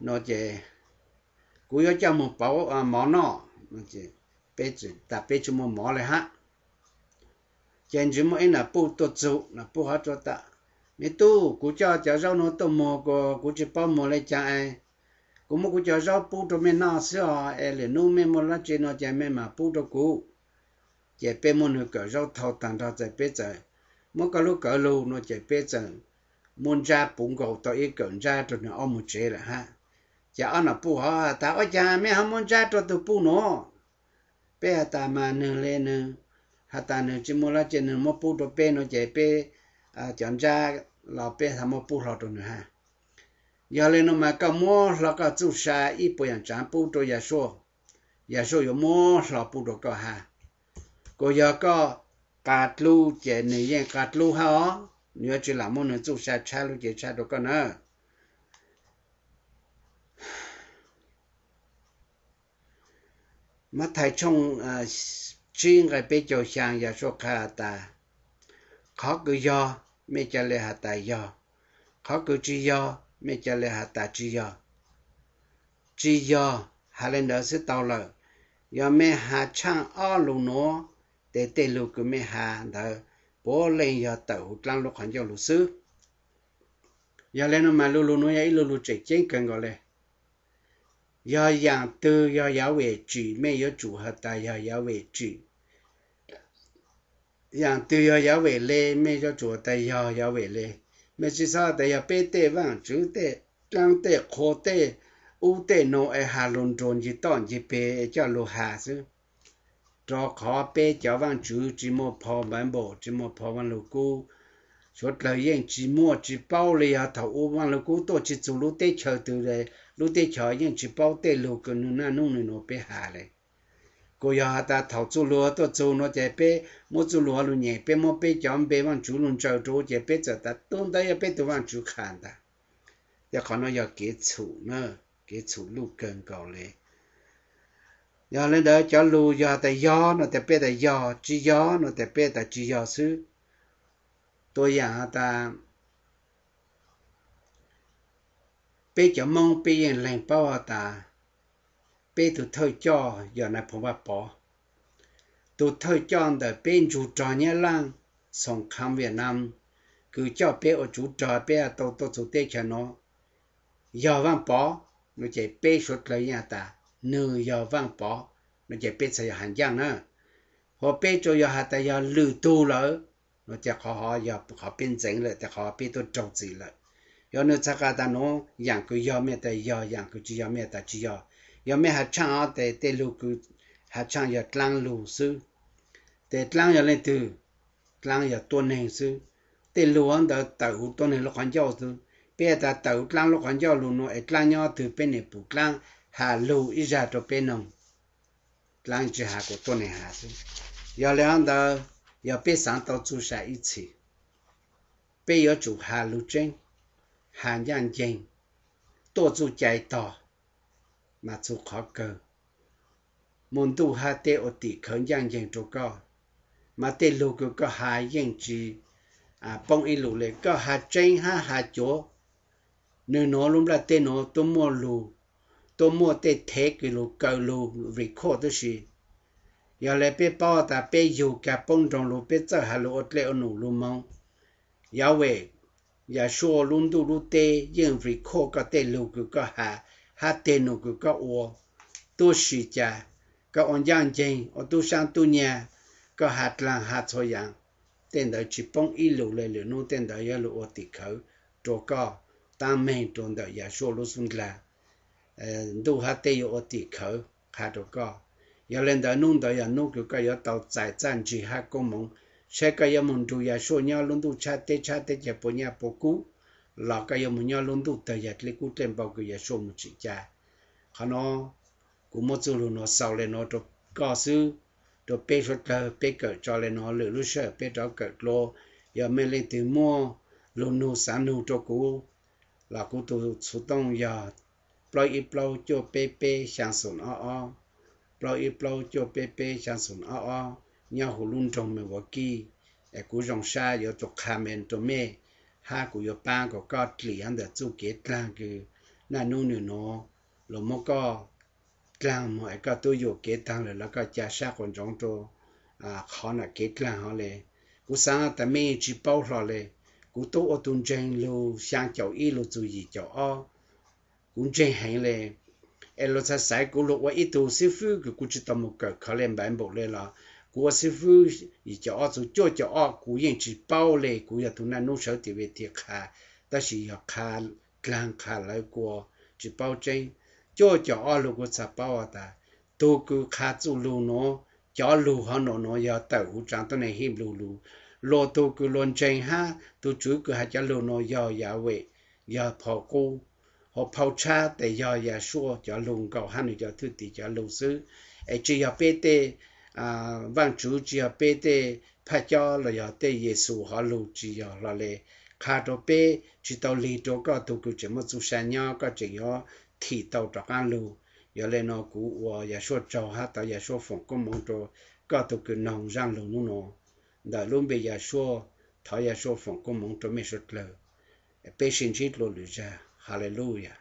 no ces kuv yuav coj mus pauv mov noj. Peb txawm tas peb tsis muaj mov li hab. Ces ntsis muaj ib nam puj tuaj txug, nam puj hov rua tas, me tub, kuv coj cov zaub nuav tuaj muag kuas kuv tsis paub muag le caag es kuv muab kuv cov zaub pub rua mej noj xwb os, es lwm nub mej muaj dlaab tsi no ces mej mam pub rua kuv. Ces peb muab nwg kawm zaub thau taag nrho ces peb txawm muab koj lub kawm lug no ces peb txawm muab ntsab puv nkaus tau ib kawm ntsab rua nwg ob mug tsev lawm hab. Ces ob nam puj hov has tas, ua caag mej ho muab ntsab rua tug puj nuav? Peb has tas mas nwg le nwg has tas nwg tsis muaj dlaab tsi nwg muab pub rua peb no ces peb cov ntsab los peb ho muab pub hlo rua nwg hab. Yog le nuav mas koj muab hlo koj txuj sa ib puas yaam tsaav pub rua Yasua, Yasua yuav muab hlo pub rua koj hab. Kuas yog koj qaa dlub ces nwg yeej qaa dlub hab os, nwg yuav tsis lam muab nwg txuj sa tshab lub cev tshab rua koj na. Mathais tshooj tsib nqai peb caug xyaa, Yasua qha has tas, qhov kws yog mej ca le has tas yog, qhov kws tsis yog mej ca le has tas tsis yog. Tsis yog, has le ntawd xwb tau lawm. Yog mej has tshaaj ob lug nuav, tes tej lug kws mej has ntawd puav leej yog tawm huv dlaab lub qhov ncauj lug xwb. Yog le nuav mas lu lug nuav yog ib lu lug tseem ceeb kawg nkaus le. Yog yaam twg yog Yahweh tsim, mej yuav tsum has tas yog Yahweh tsim. Yaam twg yog Yahweh le, mej yuav tsum has tas yog Yahweh le. Mej tsis xob has tas yog peb tej vaaj tswv tej dlaab tej qhua tej ub tej nuav es has lug nruag ncig toj ncig peg es coj lug has xwb. Rua qhov peb cov vaaj tswv tsis muaj phau Npaiv Npaum, tsis muaj phau Vaaj Lug Kub, suav dlawg yeej tsis muaj tsis paub le. Yog thaum u Vaaj Lug Kub tuaj tsis txug lub teb chaws twg, lub teb chaws yeej tsis paub tej lug kws nwg naj nub nwg nuav peb has le. Kuas yog has tas thaum txuj lug tuaj txug nuav ces peb muab txuj lug lug nyem, peb muab peb cov npe vaaj tswv lug ntsaws rua ces peb txawm tas tug ntawd yog peb tug vaaj tswv qha ntag. Yog qhov nuav yog kev txhum na, kev txhum luj kawg nkaus le. Yog le ntawd cov lug yog has tas yog no tas peb tas yog, tsis yog no tas peb tas tsis yog xwb. Tua yaam has tas peb cov Moob peb yeej leeg paub has tas peb tug thawj coj yog Nais Phoo Vaj Pov. Tug thawj coj ntawm peb ntsug rog Nyab Laaj, xoom khav Viaj Nam, kws coj peb ua tsov rog peb tau tuaj txug teb chaws nuav, yog Vaaj Pov no ces peb suav dlawg yeej has tas nwg yog Vaaj Pov no ces peb txhad yog has ncaaj na. Hos peb tsuas yog has tas yog lwm tug lawm no ces qhov hov yog qhov peb ntxeev lawm, tes qhov peb tuaj raug txim lawm. Yog nwg txhad qha tas nuav yaam kws yog mej tas yog, yaam kws tsis yog mej tas tsis yog. Yog mej has tshaaj os tes tej lug kws has tshaaj yog dlaab lug xwb. Tes dlaab yog leej twg? Dlaab yog tuab neeg xwb. Tej lug ntawd tawm huv tuab neeg lub qhov ncauj xwb. Peb has tas tawm huv dlaab lub qhov ncauj lug nuav es dlaab nyob twg peb niam pum dlaab has lug ib zag rua peb noog. Dlaab tsis has kuas tuab neeg has xwb. Yog le ntawd, yog peb xaav tau txuj sa ib txhis, peb yuav tsum has lug tseeb, has ncaaj nceeg, tuaj txuj cai tog, mas txug qhov kawg. Muaj ntuj hab teb ua tim khawv ncaaj nceeg rua koj, mas tej lug kws koj has yeej tsis poob ib lus le. Koj has tseeb hab has cuav, nwg nuav lub nplaj teb nuav tuaj muaj lug, tuaj muaj tej thev kws lug kaw lug record tub si. Yog le peb paub tas peb yug kag poob nroo lug, peb txawj has lug ua dlej ua num lug moog, Yahweh, Yahshua lub ntuj lub teb yeej record koj tej lug kws koj has hab tej num kws koj ua. Tub si cas koj ua ncaaj nceeg, ua tub saab tub nyag, koj has dlaag has txhua yaam, tej ntawd tsis poob ib lus le. Lwm nub tej ntawd yuav lug ua tim khawv rua koj, taab meeg rua ntawm Yahshua lub xub ndlag. Ntuj hab teb yuav ua tim khawv qha rua koj. Yog le ntawd nub ntawd yog nub kws koj yuav tau txais txaj ntsig hab koob moov, saib koj yuav moog nrug Yahshua nyob lub ntuj tshab teb tshab teb chaws puas nyaj puas kub, los koj yuav moog nyob lub ntuj tawg yag dlej kub dlej npau kws Yahshua moog tsim ca. Qhov nuav kuv muab txuj lug nuav xaus le nuav rua koj xwb, rua peb suav dlawg peb kawm tso le nuav, lwm lub sij hawm peb rov kawm dlua. Yog mej leej twg muaj lug nug xaav nug rua kuv, los kuv tug xuv tooj yog plaub ib plaub cuaj peb peb xyaa xoom ob ob, plaub ib plaub cuaj peb peb xyaa xoom ob ob, nyob huv lub nroog Milwaukee. Es kuv zoo sab yuav tug qha me rua mej, hab kuv yuav paab kom koj dlim ntawm txuj kev dlaag kws naj nub nws nuav, luas muab koj dlaag moog es koj tub yuam kev taag lawm los koj ca sab quas ntsoov rua qhov nam kev dlaag hov le. Kuv xaav tas mej tsi paub hlo le. Kuv tub ua tug ntseeg lug xyaa caum ib lug txug yim caum ob, kuv ntseeg heev le. Es luas txhaj xaiv kuv lug ua ib tug xib fwb kws kuv tsi tau moog kawm kho le npaum le los kuv ua xib fwb yim caum ob txug cuaj caum ob kuv yeej tsi paub le. Kuv yog tug naj nub sawv tim ves tig qha, tab sis yog qha dlaag qha lawv kua tsi paub tseeb. Cuaj caum ob lug kuv txhaj paub tas tug kws qha txuj lug nuav, cov lug hov nuav nuav yog tawm huv tsaav tuab neeg Henplais lug. Luas tug kws luas ntseeg hab tug tswv kws has cov lug nuav yog Yahweh, yog phau qub, hab phau tshab tes yog Yahshua cov lug nkaus hab nwg cov thwj tim cov lug xwb. Es tsi yog peb tej vaaj tswv, tsi yog peb tej phaj cob los yog tej Yexus hov lug, tsi yog hlo le. Qha rua peb tsi tau lig rua koj tug kws tseem muaj txuj sa nyob, koj tseem yuav thim tau rov qaab lug. Yog le nuav kuv ua Yahshua tsaug hab thov Yahshua foom koob moov rua koj tug kws noog zaaj lug nub nuav. Ntawm lub npe Yahshua, thov Yahshua foom koob moov rua mej suav dlawg. Peb sib ntsib dlua lwm zag. Haleluya.